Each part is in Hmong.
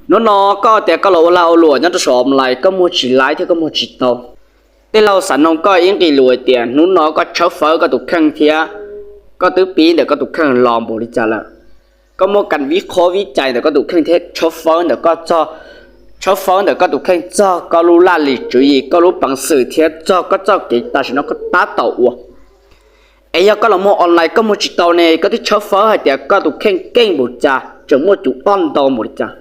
Hnub no koj tias koj los ua lag ua luam nyob rau saum online koj muag tsis laib thiab koj muag tsis tau. Tij laug xav noog koj ib nqe lus hais tias hnub no koj tshawb fawb koj tus kheej thiab koj twb pib ntawm koj tus kheej los npaum li cas lawm? Koj muaj kam vib qhob vib cai ntawm koj tus kheej thiab tshawb fawb ntawm koj txog, tshawb fawb ntawm koj tus kheej txog koj lub laj lim tswv yim, koj lub peev xwm thiab txog koj txoj kev tam sim no koj tab tom ua? Es yog koj los muag online koj muag tsis tau ne, koj twb tshawb fawb hais tias koj tus kheej keej npaum cas, tseem muaj cus oj ntau npaum li cas?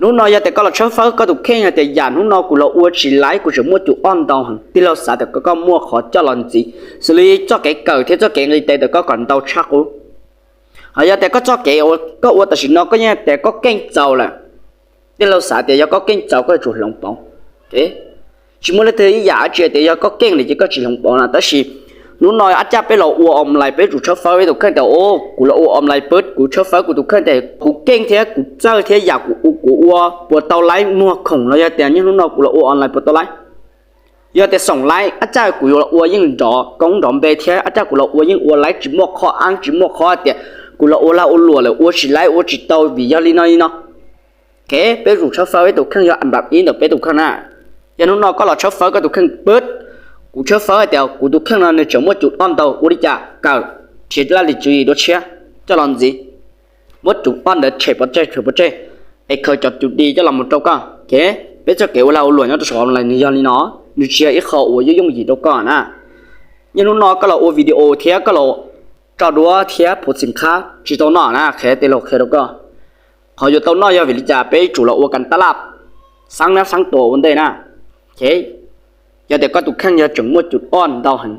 Hnub no yog tias koj los tshawb fawb koj tus kheej hais tias yam hnub no kuv los ua tsis laib, kuv tseem muaj cus oj ntau heev, tij laug xav tias koj muaj qhov coj los ntxiv, xws li txoj kev kawm thiab txoj kev nqis tes ntawm koj kom ntau tshaj qub. Hos yog tias koj txoj kev koj ua tam sim no koj yeej tias koj keej txaus lawm, tij laug xav tias yog koj keej txaus koj yuav tsum hloov pauv. Tsis muaj leej twg ib yam dab tsi tias yog koj keej lawm ces koj tsis hloov pauv na. Tab sis hnub no ab caj peb los ua online peb tsum tshawb fawb peb tus kheej tias, kuv los ua online peb kuv tshawb fawb kuv tus kheej tias kuv keej thiab kuv txawj thiab yam kuv ua puas tau laib muag khoom los yog tias niaj hnub no kuv los ua online puas tau laib. Yog tias xoom laib ab caj kuv yuav los ua yeej nrov koob nrov npe thiab ab caj kuv los ua yeej ua laib tsis muaj qhov ab tsis muaj qhov tias kuv los ua lag ua luam lawm ua tsis laib ua tsis tau vim yog li no li no. Peb tsum tshawb fawb peb tus kheej yog a npam ib ntawm peb tus kheej na. Yog hnub no koj los tshawb fawb koj tus kheej pab, kuv tshawb fawb hais tias kuv tus kheej no nws tseem muaj cus oj ntau ua li cas kawm, nrhiav laj lim tswv yim dua tshiab coj los ntxiv, muab cus oj ntawd tshem pov tseg tshem pov tseg, es khaws cov cus di coj los mus rau koj. Peb txoj kev ua lag ua luam nyob rau saum online nws yog li no, nws tsis yog ib qho uas yooj yooj yim rau koj na. Niaj hnub no koj los ua video thiab koj los tso duab thiab phuv xim khab tsis tau noj na, qhia tej laus qhia rau koj. Qhov yuav tau noj yog vim li cas peb tsum los ua kas tab laj xeeb nab xeeb tua ua ntej na. Yog tias koj tus kheej yog tseem muaj cus oj ntau heev,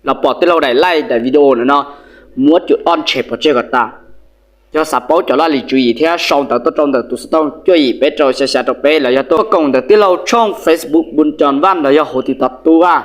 los pom tej laug daim like daim video no, muab cus oj tshem pov tseg kom tas. Yog xav paub cov laj lim tswv yim thiab sau ntawv tuaj rau ntawm tus xov tooj cuaj yim peb rau xya xya rau peb los yog tuaj koom ntawm tij laug tshooj Facebook Npoo Coo Vaj los yog hauv TikTok Tub Vaj.